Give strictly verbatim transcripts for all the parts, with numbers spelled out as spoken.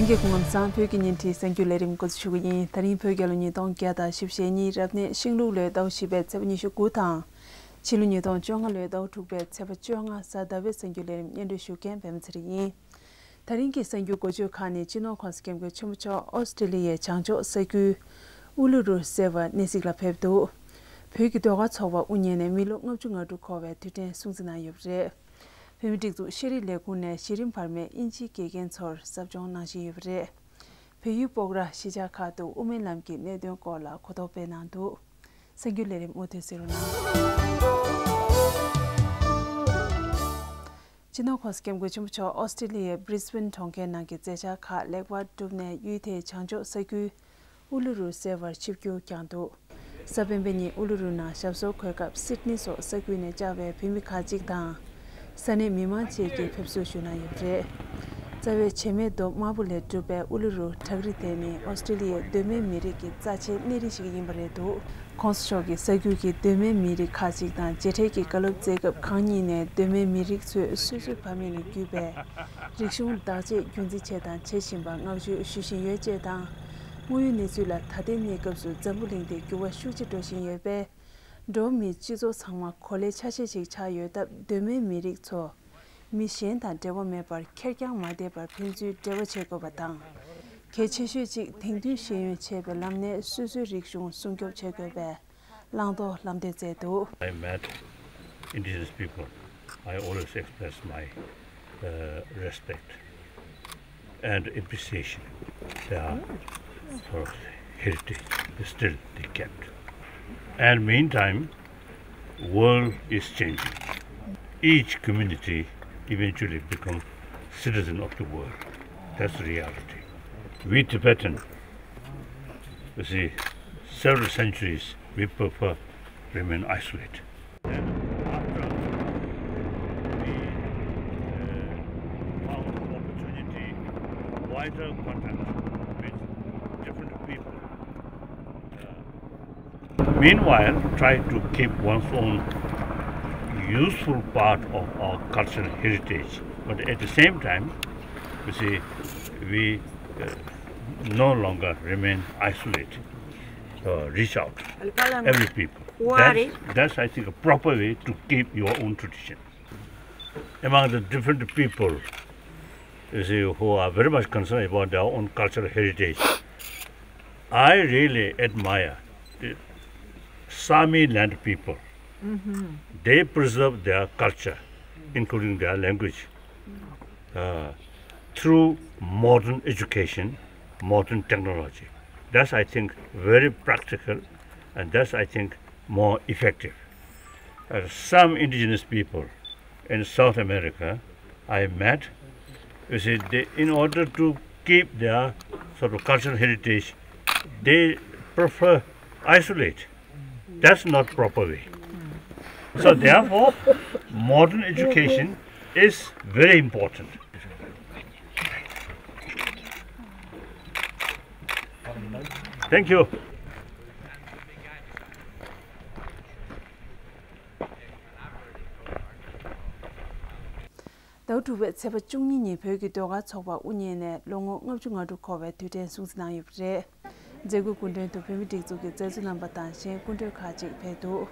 ལྷན་རྒྱས་སྐུ་ཁམས་བཟང་། བོད་ཀྱི་བརྙན་འཕྲིན་གསར་འགྱུར་ལས་རིམ་འགོ་འཛུགས་ཞུ་གི་ཡིན། ད་རིང་བོད་རྒྱལ་ལོ་ཉིས་སྟོང་བརྒྱ་དང་བཞི་བཅུ་ཞེ་གཉིས། རབ་གནས་ཤིང་ལུག་ལོའི་ཟླ་བ་བཞི་པའི་ཚེས་པ་ཉི་ཤུ་དགུ་དང་། ཕྱི་ལོ་ཉིས་སྟོང་བཅོ་ལྔ་ལོའི་ཟླ་བ་དྲུག་པའི་ཚེས་པ་བཅོ་ལྔ་གཟའ་ཟླ་བའི་གསར་འགྱུར་ལས་རིམ་སྙན་སྒྲོན་ཞུ་མཁན་པད་མ་ཚེ་རིང་ཡིན། ད་རིང་གི་གསར་འགྱུར་འགོ་བརྗོད་ཁག་ནི། སྤྱི་ནོར་༸གོང་ས་༸སྐྱབས་མགོན་ཆེན་པོ་མཆོག་ཨོ་སི་ཀྲི་ལི་ཡའི་བྱང་ཕྱོགས་ས་ཁུལ་ཨུ་ལུ་རུ་ཟེར་བར་གནས་གཟིགས་ལ་ཕེབས་འདུག། བོད་ཀྱི་ཟློས་གར་ཚོགས་པ་དབུ་བརྙེས་ནས་མི་ལོ་ལྔ་བཅུ་ང་དྲུག་འཁོར་བའི་དུས་དྲན་སྲུང་བརྩི་གནང་ཡོད་པ་རེད། བོད་མིའི་སྒྲིག་འཛུགས་ཤེས་རིག་ལས་ཁུངས་ནས་གཞི་རིམ་བར་མའི་དབྱིན་ཇིའི་དགེ་རྒན་ཚོར་ཟབ་སྦྱོང་གནང་བཞིན་ཡོད་པ་རེད། བལ་ཡུལ་སྤོག་ར་གཞིས་ཆགས་ཁག་ཏུ་དབུ་མའི་ལམ་གྱི་གནད་དོན་སྐོར་ལ་གོ་རྟོགས་སྤེལ་གནང་འདུག། གསར་འགྱུར་ལས་རིམ་མུ་མཐུད་གཟིགས་རོགས་གནང་། སྤྱི་ནོར་༸གོང་ས་༸སྐྱབས་མགོན་ཆེན་པོ་མཆོག་ཨོ་སི་ཀྲི་ལི་ཡའི་Brisbane་གྲོང་ཁྱེར་ནང་གི་མཛད་འཆར་ཁག་ལེགས་པར་གྲུབ་ནས། ཡུལ་དེའི་བྱང་ཕྱོགས་ས་ཁུལ་ཨུ་ལུ་རུ་ཟེར་བར་ཆིབས་བསྒྱུར་བསྐྱངས་འདུག། གཟའ་སྤེན་པ་ཉིན་ཨུ་ལུ་རུ་ནང་ཞབས་སོར་འཁོད་སྐབས། སིད་ནི་སོགས་ས་ཁུལ་ནས་བཅར་བའི་བོད་མི་ཁག་ཅིག་དང་། ས་གནས་མི་མང་བཅས་ཀྱིས་ཕེབས་བསུ་ཞུ་གནང་ཡོད་པ་རེད། རྩ་བའི་བྱེ་མའི་རྡོ་དམར་པོ་ལས་གྲུབ་པའི་ཨུ་ལུ་རུ་བྲག་རི་དེ་ནི་ཨོ་སི་ཀྲི་ལི་ཡའི་གདོད་མའི་མི་རིགས་ཀྱི་རྩ་ཆེའི་གནས་རི་ཞིག་ཡིན་པ་རེད་འདུག། ༸གོང་ས་མཆོག་གིས་ས་ཁུལ་གྱི་གདོད་མའི་མི་རིགས་ཁག་ཅིག་དང་མཇལ་འཕྲད་ཀྱི་བཀའ་སློབ་སྩལ་སྐབས། གང་ཉིད་ནས་གདོད་མའི་མི་རིགས་ཚོས་སོ་སོའི་ཕ་མེས་ནས་བརྒྱུད་པའི་རིག་གཞུང་བདག་གཅེས་རྒྱུན་འཛིན་བྱས་དང་བྱེད་བཞིན་པར་བསྔགས་བརྗོད་ཞུ་བཞིན་ཡོད་ཅེས་དང་། དངོས་ཡོད་གནས་ཚུལ་ལ་ད་ལྟའི་གནས་སྐབས་སུ་འཛམ་བུ་གླིང་འདིར་འགྱུར་བ་ཤུགས་ཆེ་འགྲོ་བཞིན་ཡོད་པས། འགྲོ་བ་མིའི་སྤྱི་ཚོགས་ཚང་མ་གོ་ལའི་ཆ་ཤས་ཤིག་ཆགས་ཡོད་སྟབས། གདོད་མའི་མི་རིགས་ཚོ་མི་གཞན་དང་འབྲེལ་བ་མེད་པར་ཁེར་རྐྱང་མ་བསྡད་པར་ཕན་ཚུན་འབྲེལ་བ་བྱེད་དགོས་པ་དང་། གལ་ཆེ་ཤོས་གཅིག་དེང་དུས་ཤེས་ཡོན་ཆེ་བའི་ལམ་ནས་སོ་སོའི་རིག་གཞུང་སྲུང་སྐྱོབ་བྱེད་དགོས་པའི་བླང་དོར་ལམ་སྟོན་མཛད་འདུག། I met indigenous people. I always express my uh, respect and appreciation. Their sort of heritage is still they kept. And meantime, world is changing. Each community eventually become citizen of the world. That's the reality. We Tibetan, you see, several centuries we prefer remain isolated. And after we uh, found opportunity, wider contact with different people. Uh, meanwhile, try to keep one's own useful part of our cultural heritage, but at the same time, you see, we uh, no longer remain isolated. Uh, reach out, every people. That's, that's, I think, a proper way to keep your own tradition. Among the different people, you see, who are very much concerned about their own cultural heritage, I really admire the Sami land people. They preserve their culture, including their language, uh, through modern education, modern technology. That's, I think, very practical, and that's, I think, more effective. Uh, some indigenous people in South America I met, you see, they, in order to keep their sort of cultural heritage, they prefer isolate. That's not proper way. So therefore, modern education is very important. Thank you. ཟླ་བ་དྲུག་པའི་ཚེས་པ་བཅུ་གཉིས་ཉིན་བོད་ཀྱི་ཟློས་གར་ཚོགས་པ་དབུ་བརྙེས་ནས་ལོ་ངོ་ལྔ་བཅུ་ང་དྲུག་འཁོར་བའི་དུས་དྲན་སྲུང་བརྩི་གནང་ཡོད་པ་རེད། མཛད་སྒོའི་སྐུ་མགྲོན་དུ་བོད་མིའི་སྒྲིག་འཛུགས་ཀྱི་མཛད་གཙོ་རྣམ་པ་དང་གཞན་སྐུ་མགྲོན་ཁག་ཅིག་ཕེབས་འདུག།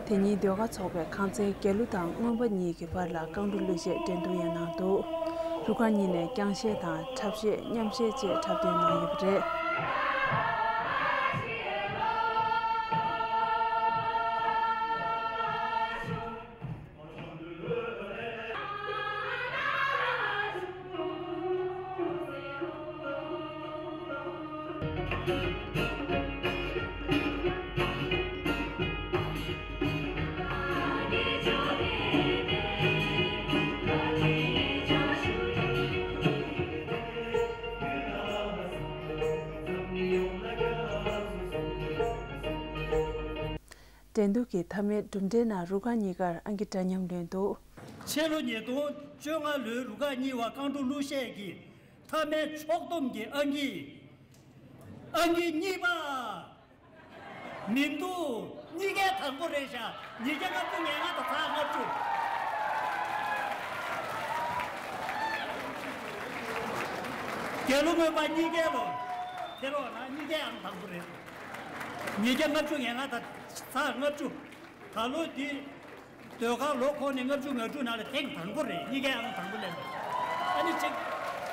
དེ་ཉིན་ཟློས་གར་ཚོགས་པའི་ཁང་ཚན་རྒྱ་ལུ་དང་རྔོན་པ་གཉིས་ཀྱི་བར་ལ་རྐང་བྲོ་གླུ་གཞས་འགྲན་བསྡུར་ཡང་གནང་འདུག། རུ་ཁག་གཉིས་ནས་རྐྱང་གཞས་དང་འཁྲབ་གཞས་མཉམ་གཞས་བཅས་འཁྲབ་སྟོན་གནང་ཡོད་པ་རེད། འགྲན་བསྡུར་གྱི་མཐའ་མའི་གྲུབ་འབྲས་ནང་རུ་ཁག་གཉིས་ཀར་ཨང་ཀི་འདྲ་མཉམ་ལོན་འདུག། ཕྱི་ལོ་ཉིས་སྟོང་བཅོ་ལྔ་ལོའི་རུ་ཁག་གཉིས་བར་རྐང་བྲོ་གླུ་གཞས་ཀྱི་མཐའ་མའི་ཕྱོགས་བསྡོམས་ཀྱི་ཨང་ཀི། ཨང་ཀི་གཉིས་པ། མི་འདུག། གཉིས་ཀའི་དང་པོ་རེད་ཤག། ཉིས་བརྒྱ་ལྔ་བཅུ་ང་ལྔ་དང་ཚེག་ལྔ་བཅུ། རྒྱལ་གླུ་དངོས་པ་གཉིས་ཀའི་ལོ། དེ་རོགས་ན་གཉིས་ཀའི་ཨང་དང་པོ་རེད། ཉིས་བརྒྱ་ལྔ་བཅུ་ང་ལྔ་དང་ཚེག་ལྔ་བཅུ། ད་ལོ་འདི་ཟློས་གར་ལོ་འཁོར་ནས་ལྔ་བཅུ་ང་དྲུག་ནང་ལ་ཐེངས་དང་པོ་རེད། གཉིས་ཀའི་ཨང་དང་པོ་ལེན་པ། ཨ་ནི་གཅིག་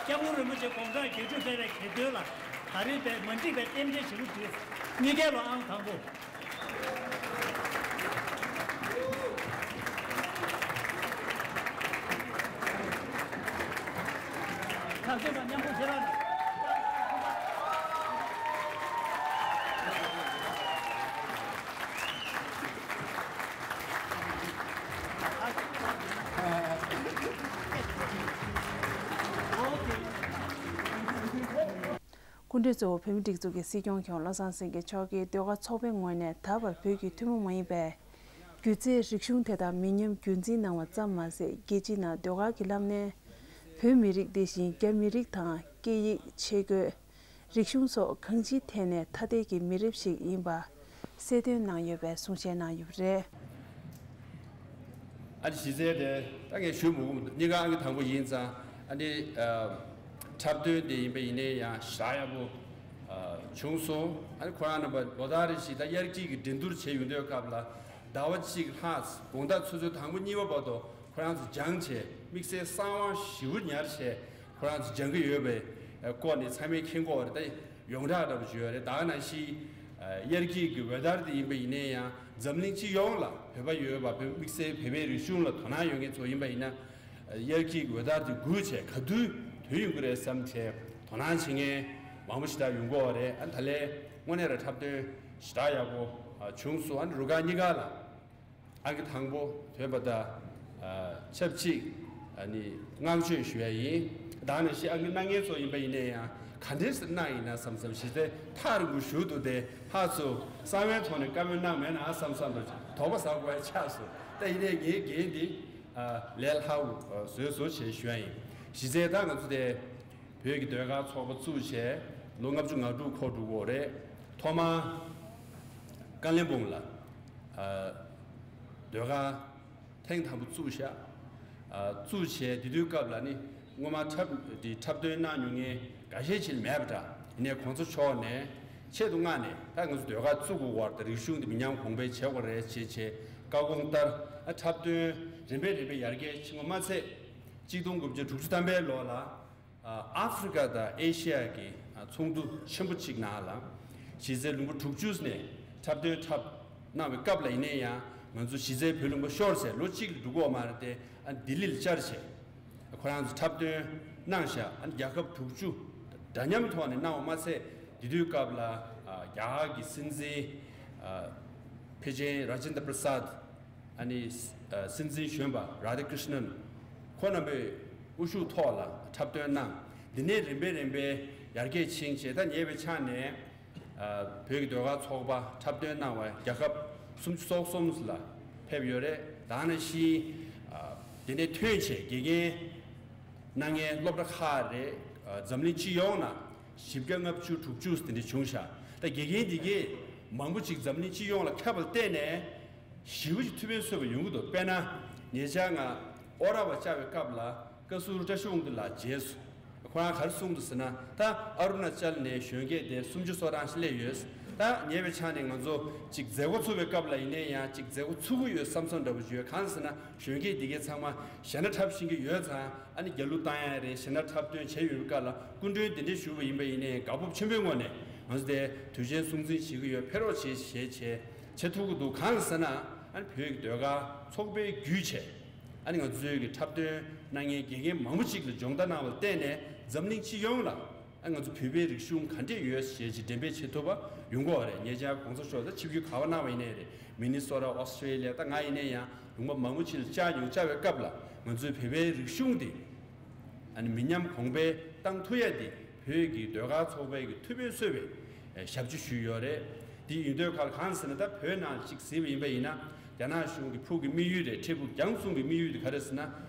སྐྱབས་མགོན་རིན་པོ་ཆེ་དགུང་གྲངས་བརྒྱད་ཅུ་ཕེབས་པའི་གྱ་སྟོན་ལ་ད་རེས་པའི་མ་འགྲིག་པའི་རྟེན་འབྲེལ་ཞེ་པོ་འགྲིག་གཉིས་ཀའི་ལོ་ཨང་དང་པོ། ཐག་གཅོད་པ་མཉམ་པོ་ཞེ་དྲག་ནས། སྐུ་མགྲོན་གཙོ་བོ་བོད་མིའི་སྒྲིག་འཛུགས་ཀྱི་སྲིད་སྐྱོང་མཁན་པོ་བློ་བཟང་སེང་གེ་མཆོག་གིས་ཟློས་གར་ཚོགས་པའི་ངོས་ནས་ད་བར་བོད་ཀྱི་ཐུན་མོང་མ་ཡིན་པའི་སྒྱུ་རྩལ་རིག་གཞུང་དེ་དག་མི་ཉམས་རྒྱུན་འཛིན་གནང་བ་ཙམ་མ་ཟད། རྒྱལ་སྤྱིའི་ནང་ཟློས་གར་གྱི་ལམ་ནས་བོད་མི་རིགས་དེ་བཞིན་རྒྱ་མི་རིགས་དང་སྐད་ཡིག་ཆས་གོས། རིག་གཞུང་སོགས་གང་ཅིའི་ཐད་ནས་ཐ་དད་ཀྱི་མི་རབས་ཤིག་ཡིན་པ་གསལ་སྟོན་གནང་ཡོད་པའི་གསུང་བཤད་གནང་ཡོད་པ་རེད། ཨ་ནི་གཞི་རྩའི་དེ་ད་ངས་ཞུ་མི་དགོས་མི་འདུག་གཉིས་ཀ་ཨང་ཀི་དང་པོ་ཡིན་ཙང་། ཨ་ནི་ཨ་འཁྲབ་སྟོན་དེ་ཡིན་པ་ཡིན་ནའི་ཡང་ཞེ་དྲག་ཡག་པོ་ཨ་བྱུང་སོང་། ཨ་ནི་ཁོ་རང་རྣམ་པ་ལོ་ལྟར་རེ་བཞིན་ད་དབྱར་སྐྱིད་ཀྱི་འགྲན་བསྡུར་བྱེད་ཡོང་དུས་སྐབས་ལ་ཟླ་བ་གཅིག་ལྷག་དགོང་དག་ཆུ་ཚོད་དང་པོ་གཉིས་པ་བར་དུ་ཁོ་རང་ཚོ་སྦྱངས་བྱས། དམིགས་བསལ་གསང་བ་ཞེ་པོ་ཉར་བྱས་ཁོ་རང་ཚོ་སྦྱང་གི་ཡོད་པའི་སྐོར་ནས་ཚང་མས་མཁྱེན་གྱི་ཡོད་རེད། ད་ཡོངས་གྲགས་འདྲ་པོ་ཞིག་ཡོད་རེད། ད་ག་ནང་བཞིན་དབྱར་སྐྱིད་ཀྱི་འོད་སྟར་དེ་ཡིན་པ་ཡིན་ནའི་ཡང་འཛམ་གླིང་སྤྱི་ཡོངས་ལ་བོད་པ་ཡོད་པ། བོད་དམིགས་བསལ་བོད་པའི་རིག་གཞུང་ལ་དོ་སྣང་ཡོད་མཁན་ཚོ་ཡིན་པ་ཡིན་ན། དབྱར་སྐྱིད་ཀྱི་འོད་སྟར་དེ་སྒུག་བྱས་ག་དུས་ཐོན་ཡོང་གི་རེད་བསམ་བྱས་དོ་སྣང་བྱེད་མཁན་མང་པོ་ཞིག་ད་ཡོང་གི་ཡོད་རེད། ཨ་ད་ལན་དངོས་གནས་ར་འཁྲབ་སྟོན་ཞེ་དྲག་ཡག་པོ་བྱུང་སོང་། ཨ་ནི་རུ་ཁག་གཉིས་ཀ་ལ་ཨང་ཀི་དང་པོ་ཐོན་པ་དང་ཆབས་ཅིག་ཨ་ནི་བསྔགས་བརྗོད་ཞུ་ཡ་ཡིན། ད་ནང་བཞིན་ཨང་ཀི་གནང་མཁན་ཚོ་ཡིན་པ་ཡིན་ནའི་ཡང་ག་འདྲས་སེ་གནང་ཡིན་ན་བསམ་བསམ་ཞིག་དེ་ཐག་རིང་པོ་ཞུ་འདུག་དེ་ཕར་ཚུར་གསང་བའི་ཐོག་ནས་བཀའ་མོལ་གནང་མེད་ན་བསམ་བསམ་རེད། དོགས་པ་ཟ་དགོས་ཡ་ཆགས་སོང་། ད་ཡིན་ནའི་ངའི་འགན་འདི་ལས་སླ་པོ་བཟོས་སོང་ཞེས་ཞུ་ཡ་ཡིན། གཞི་རྩའི་ད་ང་ཚོ་དེ་བོད་ཀྱི་ཟློས་གར་ཚོགས་པ་བཙུགས་བྱས་ལོ་ལྔ་བཅུ་ང་དྲུག་འཁོར་འགྲོ་གི་ཡོད་རེད། ཐོག་མར་ཀ་ལོན་སྦུག་ལ་ཨ་ཟློས་གར་ཐེངས་དང་པོ་བཙུགས་ཤག་ཨ་བཙུགས་བྱས་དེ་དུས་སྐབས་ལ་ནི་སྔོན་མ་འཁྲབ་དེ་འཁྲབ་སྟོན་གནང་མྱོང་མཁན་འགའ་ཤས་ཅིག་མེད་པ་འདྲ། ཡིན་ནའི་གོང་ས་མཆོག་ནས་ཆེད་དུ་མངགས་ནས་ད་ང་ཚོ་ཟློས་གར་བཙུགས་དགོས་པ་དང་རིག་གཞུང་དེ་མི་ཉམས་གོང་འཕེལ་བྱེད་དགོས་རེད་ཅེས་བྱས་བཀའ་དགོངས་ལྟར་ཨ་འཁྲབ་སྟོན་རིམ་པས་རིམ་པས་ཡར་རྒྱས་ཕྱིན་པ་མ་ཚད། གཅིག་སྟོང་དགུ་བརྒྱ་དྲུག་ཅུ་ཐམ་པའི་ལོ་ལ་ཨ་ཨ་ཧྥི་རི་ཀ་དང་ཨེ་ཤི་ཡ་གི་ཨ་ཚོགས་འདུ་ཆེན་པོ་གཅིག་ནང་ལ་གཞི་རྩའི་ལུང་པ་དྲུག་ཅུ་ནས་འཁྲབ་སྟོན་འཁྲབ་གནང་བའི་སྐབས་ལ་ཡིན་ནའི་ཡང་ང་ཚོ་གཞི་རྩའི་བོད་ལུང་པ་ཤོར་བྱས་ལོ་གཅིག་ལས་འགྲོ་གི་ཡོད་མ་རེད་དེ། ཨ་ལྡི་ལི་ལ་བཅར་བྱས་ཁོ་རང་ཚོ་འཁྲབ་སྟོན་གནང་ཤག་ཨ་རྒྱལ་ཁབ་དྲུག་ཅུ་འདྲ་མཉམ་ཐོག་ནས་གནང་བ་མ་ཚད། དེ་དུས་སྐབས་ལ་ཨ་རྒྱ་གར་གྱི་སྲིད་འཛིན་ཨ་ཕལ་ཆེར་ར་ཇེན་དྲ་པྲ་སཱད། ཨ་ནི་ཨ་སྲིད་འཛིན་གཞོན་པ་རཱ་དྷ་ཀྲིཤ་ནན་ཁོ་རྣམ་པས་དབུ་བཞུགས་ཐོག་ལ་འཁྲབ་སྟོན་གནང་། འདི་ནས་རིམ་པས་རིམ་པས་ཡར་རྒྱས་ཕྱིན་བྱས་ད་ཉེ་བའི་ཆར་ནས་ཨ་བོད་ཀྱི་ཟློས་གར་ཚོགས་པ་འཁྲབ་སྟོན་གནང་བ་རྒྱལ་ཁབ་སུམ་ཅུ་སོ་གསུམ་ལ་ཕེབས་ཡོད་རེད། ད་ནང་བཞིན་ཨ་འདི་ནས་ཐོན་བྱས་དགེ་རྒན་གནང་མཁན་སློབ་གྲྭ་ཁག་རེད། ཨ་འཛམ་གླིང་སྤྱི་ཡོངས་ནང་བཞི་བརྒྱ་ལྔ་བཅུ་དྲུག་ཅུ་དེ་འདྲ་བྱུང་ཤག་ད་དགེ་རྒན་འདི་གས་མང་པོ་ཅིག་འཛམ་གླིང་སྤྱི་ཡོངས་ལ་ཁྱབ་པ་ལ་བརྟེན་ནས་ཞེ་པོ་ཅིག་ཐུགས་ཕན་གསོས་པ་ཡོང་གི་འདུག་དཔེར་ན་ཉེ་ཆར་ང་ཨོ་ར་བ་བཅར་བའི་སྐབས་ལ་བཀའ་ཟུར་བཀྲ་ཤིས་དབང་འདུས་ལགས་མཇལ་སོང་། ཁོ་རང་ག་རེ་གསུངས་འདུག་ཟེར་ན། ད་ཨ་རུ་ན་ཅལ་ནས་གཞོན་སྐྱེས་དེ་སུམ་ཅུ་སོ་གྲངས་ཤིག་སླེབས་ཡོད། ད་ཉེ་བའི་ཆར་ནས་ང་ཚོ་ཅིག་མཛད་སྒོ་ཚུགས་པའི་སྐབས་ལ་ཡིན་ནའི་ཡང་ཅིག་མཛད་སྒོ་ཚུགས་ཀྱི་ཡོད་བསམ་བསམ་འདྲ་པོ་ཅིག་ཡོད། གང་ཟེར་ན་གཞོན་སྐྱེས་འདི་གས་ཚང་མ་གཞས་སྣ་འཁྲབ་ཤེས་ཀྱི་ཡོད་ཙང་། ཨ་ནི་རྒྱ་གླུ་བཏང་ཡ་རེད། གཞས་སྣ་འཁྲབ་སྟོན་བྱས་ཡོད་པའི་སྐབས་ལ་སྐུ་མགྲོན་གདན་འདྲེན་ཞུས་པ་ཡིན་པ་ཡིན་ནའི་དགའ་སྤོབས་ཆེན་པོའི་ངང་ནས་ང་ཚོ་དེ་དུས་ཆེན་སྲུང་བརྩི་བྱེད་ཀྱི་ཡོད། ཕེབས་རོགས་བྱེད་ཞེས་བྱས་བྱེད་ཐུབ་ཀྱི་འདུག་གང་ཟེར་ན་ཨ་ནི་བོད་ཀྱི་ཟློས་གར་ཚོགས་པས་བརྒྱུད་བྱས་ཨ་ནི་ང་ཚོའི་གི་འཁྲབ་སྟོན་གནང་མཁན་དགེ་རྒན་མང་པོ་ཅིག་ལ་སྦྱོང་བརྡར་གནང་བ་ལ་བརྟེན་ནས་འཛམ་གླིང་སྤྱི་ཡོངས་ལ་ཨ་ང་ཚོ་བོད་པའི་རིག་གཞུང་ག་འདྲས་ཡོད་ཞེས་ཀྱི་འགྲེམས་སྤེལ་བྱེད་ཐུབ་པ་ཡོང་གི་ཡོད་རེད། ཉེ་ཆར་གོང་ས་མཆོག་ད་ཆིབས་བསྒྱུར་ག་པར་གནང་བ་ཡིན་ནའི་རེད། མི་ནི་སོ་ཊ་ཨོ་སི་ཊྲེ་ལི་ཡ། ད་ང་ཡིན་ནའི་ཡང་ལུང་པ་མང་པོ་ཅིག་ལ་བཅར་མྱོང་། བཅར་བའི་སྐབས་ལ་ང་ཚོའི་བོད་པའི་རིག་གཞུང་འདི་ཨ་ནི་མི་ཉམས་གོང་འཕེལ་བཏང་ཐུབ་ཡ་འདི་བོད་ཀྱི་ཟློས་གར་ཚོགས་པའི་གི་ཐུགས་ཕན་གསོས་པའི་ཨེ་ཞབས་ཕྱི་ཞུས་ཡོད་རེད། འདི་ཡིན་དུས་ཁར་གང་ཟེར་ན་ད་བོད་ནང་ཅིག་གཟིགས་པ་ཡིན་པ་ཡིན་ན་རྒྱ་ནག་གཞུང་གི་ཕུགས་ཀྱི་དམིགས་ཡུལ་རེད། འཕྲལ་ཕུགས་རྒྱང་གསུམ་གྱི་དམིགས་ཡུལ་འདི་ག་རེ་ཟེར་ན་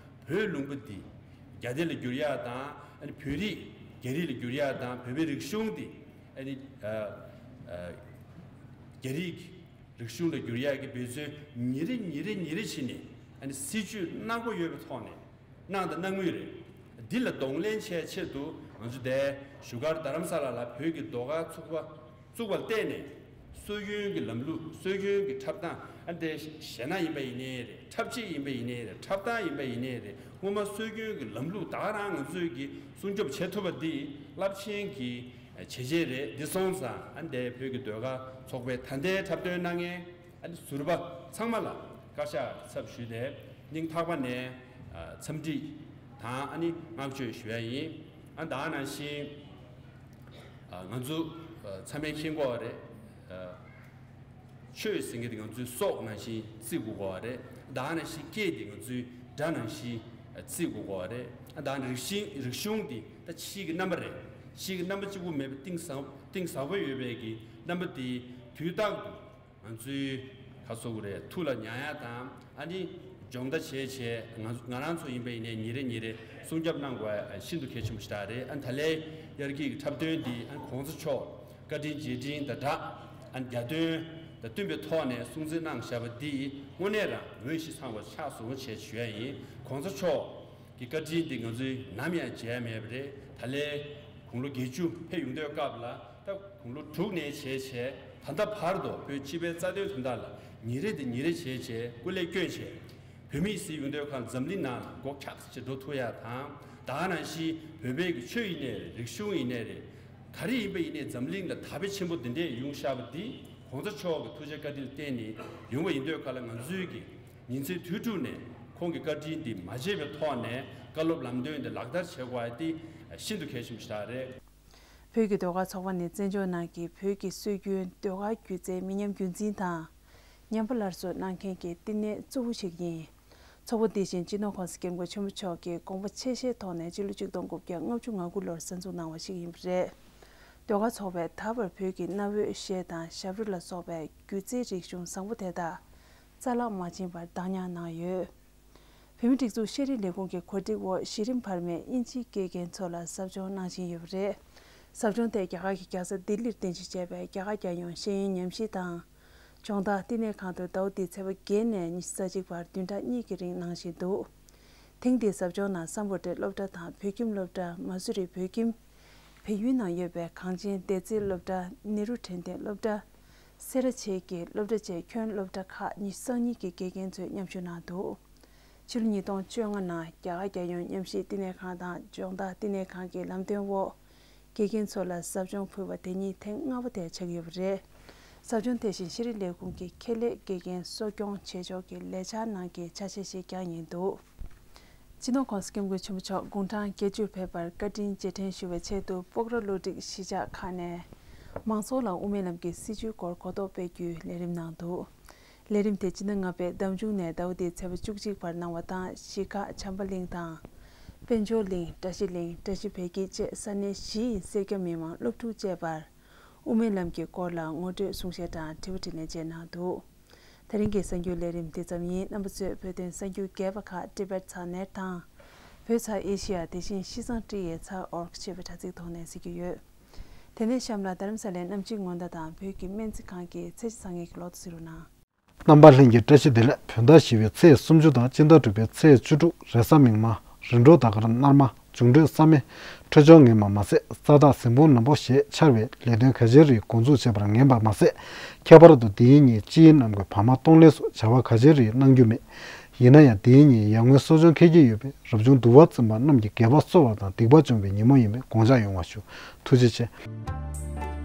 བོད་ལུང་པ་འདི་རྒྱ་སྡེ་ལ་བསྒྱུར་ཡ་དང་ཨ་ནི་བོད་རིགས་རྒྱ་རིགས་ལ་བསྒྱུར་ཡ་དང་བོད་པའི་རིག་གཞུང་འདི་ཨ་ནི་ཨ་ཨ་རྒྱ་རིགས་རིག་གཞུང་ལ་བསྒྱུར་ཡ་གི་འབད་བརྩོན་ཉིན་རེ་ཉིན་རེ་ཉིན་རེ་བྱས་ནས་ཨ་ནི་སྲིད་ཇུས་གནང་སྒོ་ཡོད་པའི་ཐོག་ནས་གནང་དང་གནང་མུས་རེད། འདི་ལ་གདོང་ལེན་བྱེད་ཆེད་དུ་ང་ཚོ་དེ་ བཞུགས་སྒར་རྡ་རམ་ས་ལ་ལ་བོད་ཀྱི་ཟློས་གར་ཚོགས་པ་བཙུགས་པ་ལ་བརྟེན་ནས། སྲོལ་རྒྱུན་གྱི་ལམ་ལུགས། སྲོལ་རྒྱུན་གྱི་འཁྲབ་སྟངས། ཨ་འདི་གཞས་སྣ་ཡིན་པ་ཡིན་ནའི་རེད། འཁྲབ་ཆས་ཡིན་པ་ཡིན་ནའི་རེད། འཁྲབ་སྟངས་ཡིན་པ་ཡིན་ནའི་རེད། སྔོན་མ་སྲོལ་རྒྱུན་གྱི་ལམ་ལུགས་ད་ག་རང་ང་ཚོས་ཀྱིས་སྲུང་སྐྱོབ་བྱེད་ཐུབ་པ་འདི་རླབས་ཆེན་གྱི་བྱས་རྗེས་རེད། འདི་སོང་ཙང་ཨ་འདི་བོད་ཀྱི་ཟློས་གར་ཚོགས་པའི་ད་ལྟའི་འཁྲབ་སྟོན་གནང་མཁན་ཨ་ནི་ཟུར་པ་ཚང་མ་ལ་བཀའ་ཤག་གི་ཚབ་ཞུས་ཏེ་སྙིང་ཐག་པ་ནས་ཨ་འཚམས་འདྲི་དང་ཨ་ནི་བསྔགས་བརྗོད་ཞུ་ཡ་ཡིན། ཨ་ད་ག་ནང་བཞིན་ཨ་ང་ཚོ་ཨ་ཚང་མས་མཁྱེན་གྱི་ཡོད་རེད། ཨ་ཆོས་ཟེར་མཁན་དེ་ང་ཚོའི་སྲོག་ནང་བཞིན་བརྩི་དགོས་ཀྱི་ཡོད་རེད། ད་ག་ནང་བཞིན་སྐད་དེ་ང་ཚོའི་སྒྲ་ནང་བཞིན་བརྩི་དགོས་ཀྱི་ཡོད་རེད། ཨ་ད་ག་ནང་རིག་གཞུང་། རིག་གཞུང་འདི་ད་ཕྱིའི་གི་རྣམ་པ་རེད། ཕྱིའི་གི་རྣམ་པ་གཅིག་པུ་མེད་པའི་གཏིང་ཟབ། གཏིང་ཟབ་པོ་ཡོད་པའི་གི་རྣམ་པ་དེ་དུས་རྟག་ཏུ་ང་ཚོའི་ག་ཟེར་དགོས་རེད། ཐུགས་ལ་ཉར་ཡ་དང་ཨ་ནི་སྦྱོང་བརྡར་བྱས་བྱས། ང་ང་རང་ཚོ་ཡིན་པ་ཡིན་ནའི་ཉིན་རེ་ཉིན་རེ་སྲུང་སྐྱོབ་གནང་དགོས་པ་ཤིན་ཏུ་གལ་ཆེན་པོ་ཞིག་རེད། ཨ་ད་ལན་དབྱར་སྐྱིད་ཀྱི་འཁྲབ་སྟོན་འདི་ཨ་གོང་ས་མཆོག་བཀའ་དྲིན་རྗེས་དྲན་དང་སྦྲགས། ཨ་རྒྱ་དོན་དང་བསྟུན་པའི་ཐོག་ནས་སྲུང་བརྩི་གནང་བཞག་པ་འདི་དངོས་གནས་རང་ངོས་བཞིན་ཚང་བ་ཆགས་སོང་བྱས་ཞུ་ཡ་ཡིན། གོང་ས་མཆོག་གི་བཀའ་དྲིན་འདི་ང་ཚོས་ནམ་ཡང་བརྗེད་ཡ་མེད་པ་རེད། ད་ལན་དགུང་ལོ་བརྒྱད་ཅུ་ཕེབས་ཡོང་དུས་སྐབས་ལ་ད་དགུང་ལོ་དྲུག་ནས་བྱས་བྱས་ད་ལྟ་བར་དུ་བོད་སྤྱི་པའི་རྩ་དོན་དོན་དག་ལ་ཉིན་རེ་དང་ཉིན་རེ་བྱས་བྱས་སྐུ་ལས་བསྐྱོན་བྱས། བོད་མི་ཟེར་ཡོང་དུས་སྒང་འཛམ་གླིང་ནང་ལ་མགོ་འཁྱགས་བྱས་འགྲོ་ཐུབ་ཡ་དང་། ད་ག་ནང་བཞིན་བོད་པའི་གི་ཆོས་ཡིན་ནའི་རེད། རིག་གཞུང་ཡིན་ནའི་རེད། ག་རེ་ཡིན་པ་ཡིན་ནའི་འཛམ་གླིང་ལ་དར་སྤེལ་ཆེན་པོ་འདི་འདྲས་ཡོང་བཞག་པ་འདི་གོང་ས་མཆོག་གི་ཐུགས་རྗེ་བཀའ་དྲིན་ལ་བརྟེན་ནས་ཡོང་བ་ཡིན་དུས་སྒང་ལ། ང་ཚོའི་གི་ཉིན་མཚན་དུས་དྲུག་ནས་ཁོང་གི་བཀའ་དྲིན་འདི་མ་བརྗེད་པའི་ཐོག་ནས་བཀའ་སློབ་ལམ་སྟོན་འདི་ལག་བསྟར་བྱེད་དགོས་པ་འདི་ཤིན་ཏུ་གལ་ཆེན་པོ་ཞིག་རེད། བོད་ཀྱི་ཟློས་གར་ཚོགས་པ་ནི་བཙན་བྱོལ་ནང་གི་བོད་ཀྱི་སྲོལ་རྒྱུན་ཟློས་གར་སྒྱུ་རྩལ་མི་ཉམས་རྒྱུན་འཛིན་དང་ཉམས་པ་སླར་གསོ་གནང་མཁན་གྱི་བསྟི་གནས་གཙོ་བོ་ཞིག་ཡིན། ཚོགས་པ་འདི་བཞིན་སྤྱི་ནོར་༸གོང་ས་༸སྐྱབས་མགོན་ཆེན་པོ་མཆོག་གིས་དགོངས་པ་ཆེ་བཞེས་ཐོག་ནས་སྤྱི་ལོ་ཆིག་སྟོང་དགུ་བརྒྱ་ལྔ་བཅུ་ང་དགུ་ལོར་གསར་འཛུགས་གནང་བ་ཞིག་ཡིན་པ་རེད། ཟློས་གར་ཚོགས་པས་ད་བར་བོད་ཀྱི་གནའ་བོའི་གཞས་དང་ཞབས་བྲོ་ལ་སོགས་པའི་སྒྱུ་རྩལ་རིག་གཞུང་བཟང་པོ་དེ་དག་རྩ་བརླག་མ་ཕྱིན་པར་བདག་ཉར་གནང་ཡོད། བོད་མིའི་སྒྲིག་འཛུགས་ཤེས་རིག་ལས་ཁུངས་ཀྱི་གོ་སྒྲིག་འོག་གཞི་རིམ་བར་མའི་དབྱིན་ཇིའི་དགེ་རྒན་ཚོ་ལ་ཟབ་སྦྱོང་གནང་བཞིན་ཡོད་པ་རེད། ཟབ་སྦྱོང་དེ་རྒྱ་གར་གྱི་རྒྱལ་ས་ལྡི་ལིར་རྟེན་གཞི་བྱས་པའི་རྒྱ་གར་རྒྱལ་ཡོངས་ཤེས་ཡོན་ཉམས་ཞིབ་དང་། སྦྱོང་བརྡར་བསྟི་གནས་ཁང་དུ་ཟླ་བ་འདིའི་ཚེས་པ་བརྒྱད་ནས་ཉི་ཤུ་རྩ་གཅིག་བར་བདུན་ཕྲག་གཉིས་ཀྱི་རིང་གནང་བཞིན་འདུག། ཐེངས་འདིའི་ཟབ་སྦྱོང་ནང་སམ་བྷོ་ཊའི་སློབ་གྲྭ་དང་བོད་ཁྱིམ་སློབ་གྲྭ། མ་སུ་རི་བོད་ཁྱིམ། བལ་ཡུལ་ནང་ཡོད་པའི་གངས་ཅན་བདེ་རྩའི་སློབ་གྲྭ། ནེ་རུ་དྲན་རྟེན་སློབ་གྲྭ། སེ་ར་བྱེས་ཀྱི་སློབ་གྲྭ་བཅས་ཁྱོན་སློབ་གྲྭ་ཁག་ཉི་ཤུ་རྩ་གཉིས་ཀྱི་དགེ་རྒན་ཚོས་མཉམ་ཞུགས་གནང་འདུག། ཕྱི་ལོ་ཉིས་སྟོང་བཅོ་ལྔ་ནང་རྒྱ་གར་རྒྱལ་ཡོངས་ཉམས་ཞིབ་བསྟི་གནས་ཁང་དང་སྦྱོང་བརྡར་བསྟི་གནས་ཁང་གི་ལམ་སྟོན་འོག་དགེ་རྒན་ཚོ་ལ་ཟབ་སྦྱོང་ཕུལ་བ་དེ་ཉིད་ཐེངས་ལྔ་པ་དེ་ཆགས་ཀྱི་ཡོད་པ་རེད། ཟབ་སྦྱོང་དེ་བཞིན་ཤེས་རིག་ལས་ཁུངས་ཀྱི་ཁེ་ལས་དགེ་རྒན་གསོ་སྐྱོང་བྱེད་ཕྱོགས་ཀྱི་ལས་འཆར་ནང་གི་ཆ་ཤས་ཤིག་ཀྱང་ཡིན་འདུག། སྤྱི་ནོར་༸གོང་ས་༸སྐྱབས་མགོན་ཆེན་པོ་མཆོག་དགུང་གྲངས་བརྒྱད་ཅུར་ཕེབས་པར་བཀའ་དྲིན་རྗེས་དྲན་ཞུ་བའི་ཆེད་དུ་སྤོག་ར་གློ་སྒྲིག་གཞིས་ཆགས་ཁག་ནས་མང་ཚོགས་ལ་དབུ་མའི་ལམ་གྱི་སྲིད་བྱུས་སྐོར་གོ་རྟོགས་སྤེལ་རྒྱུའི་ལས་རིམ་གནང་འདུག། ལས་རིམ་དེ་སྤྱི་ཟླ་ལྔ་པའི་ཟླ་མཇུག་ནས་ཟླ་བ་འདིའི་ཚེས་པ་བཅུ་གཅིག་བར་གནང་བ་དང་། གཞིས་ཀ་བྱམས་པ་གླིང་དང་། དཔལ་འབྱོར་གླིང་། བཀྲ་ཤིས་གླིང་། བཀྲ་ཤིས་བདེ་སྐྱིད་བཅས་ས་གནས་བཞི་ཡི་སེར་སྐྱ་མི་མང་སློབ་ཕྲུག་བཅས་པར་དབུ་མའི་ལམ་གྱི་སྐོར་ལ་ངོ་སྤྲོད་གསུང་བཤད་དང་དྲི་བ་དྲིས་ལན་བཅས་གནང་འདུག། དེ་རིང་གི་གསར་འགྱུར་ལས་རིམ་འདི་ཙམ་ཡིན། རྣམ་པ་ཚོས་བོད་དོན་གསར་འགྱུར་རྒྱས་པ་ཁག་Tibet Channel དང་། བོད་ཚ་ཨེ་ཤི་ཡ། དེ་བཞིན་ཤིས་ཙང་ཊི་ཨེ་ཚ་ཨོར་ཅེས་པའི་དྲ་ཚིགས་ཐོག་ནས་གཟིགས་རྒྱུ་ཡོད། དེ་ནས་གཤམ་ལ་རྡ་རམ་ས་ལའི་གནམ་གཤིས་སྔོན་བརྡ་དང་བོད་ཀྱི་སྨན་རྩིས་ཁང་གི་ཚེས་བཅུ་གཉིས་ཀྱི་ལོ་ཐོ་གཟིགས་རོགས་གནང་། རྣམ་པ་ལྷན་རྒྱས་བཀྲ་ཤིས་བདེ་ལེགས། བོད་ཟླ་བཞི་པའི་ཚེས་སུམ་ཅུ་དང་སྤྱི་ཟླ་དྲུག་པའི་ཚེས་བཅུ་དྲུག་རེས་གཟའ་མིག་དམར། རིམ་གྲོ་ཟླ་སྐར་སྣར་མ། འབྱུང་འཕྲོད་བསམ་ཡས། འཕྲོད་སྦྱོར་ངན་པ་མ་ཟད་རྩ་བདག་གཟིགས་འབུམ་ནག་པོ་ཞེས་འཆར་བས་ལས་དོན་ག་ཅིའི་རིགས་འགོ་འཛུགས་བྱས་པར་ངེས་པ་མ་ཟད། ཁྱད་པར་དུ་འདིའི་ཉིན་སྤྱིའི་ནང་གི་བར་མ་གཏོང་ལེན་སོགས་བྱ་བ་ག་ཅིའི་རིགས་གནང་རྒྱུ་མེད། ཡིན་ན་ཡང་འདིའི་ཉིན་ཡར་ངོའི་གསོ་སྦྱོང་འཁེལ་གྱི་ཡོད་པས་རབ་བྱུང་འདུལ་བ་བཙུན་པ་རྣམས་ཀྱི་དགེ་བ་གསོ་བ་དང་སྡིག་པ་སྦྱོང་བའི་ཉིན་མོ་ཡིན་པས་དགོངས་འཇགས་ཡོང་བ་ཞུ། ཐུགས་རྗེ་ཆེ།